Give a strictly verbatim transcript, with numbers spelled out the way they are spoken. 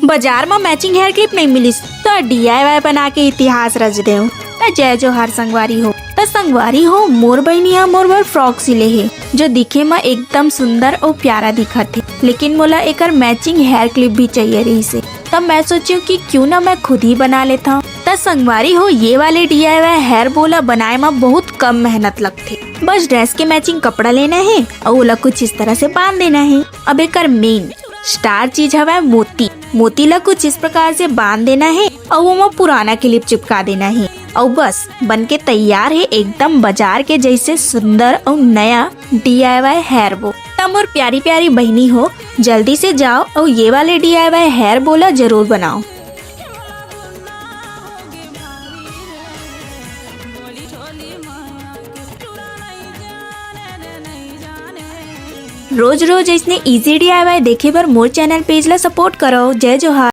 बाजार म matching hair clip नहीं मिलिस, त डीआईवाई बना के इतिहास रच देव। त जय जोहार संगवारी हो। त संगवारी हो, मोर बहिनी ह मोर बर फ्रॉक सिले हे, जो दिखे म एकदम सुंदर अउ प्यारा दिखत हे, लेकिन मोला एकर मैचिंग हेयर क्लिप भी चाहिए रहिस हे। तब मैं सोचियो कि क्यों ना मैं खुद ही बना लेता हूँ। त संगवारी हो, ये वाले डीआईवाई हेयर बो ला बनाए म बहुत कम मेहनत लगथे। बस ड्रेस के मैचिंग कपड़ा लेना हे अउ ओला कुछ इस तरह से बांध देना हे। अब एकर मेन स्टार चीज हवय मोती। मोती ला कुछ इस प्रकार से बांध देना हे अउ ओमा पुराना क्लिप चिपका देना हे अउ बस, बन के तैयार हे एकदम बाजार के जैसे सुंदर अउ नया डीआईवाई हेयर बो। त मोर प्यारी प्यारी बहिनी हो, जल्दी से जाओ अउ ये वाले डीआईवाई हेयर बो ला जरूर बनाओ। रोज रोज ऐसने इजी डीआईवाई देखे बर मोर चैनल पेज ला सपोर्ट करो। जय जोहार।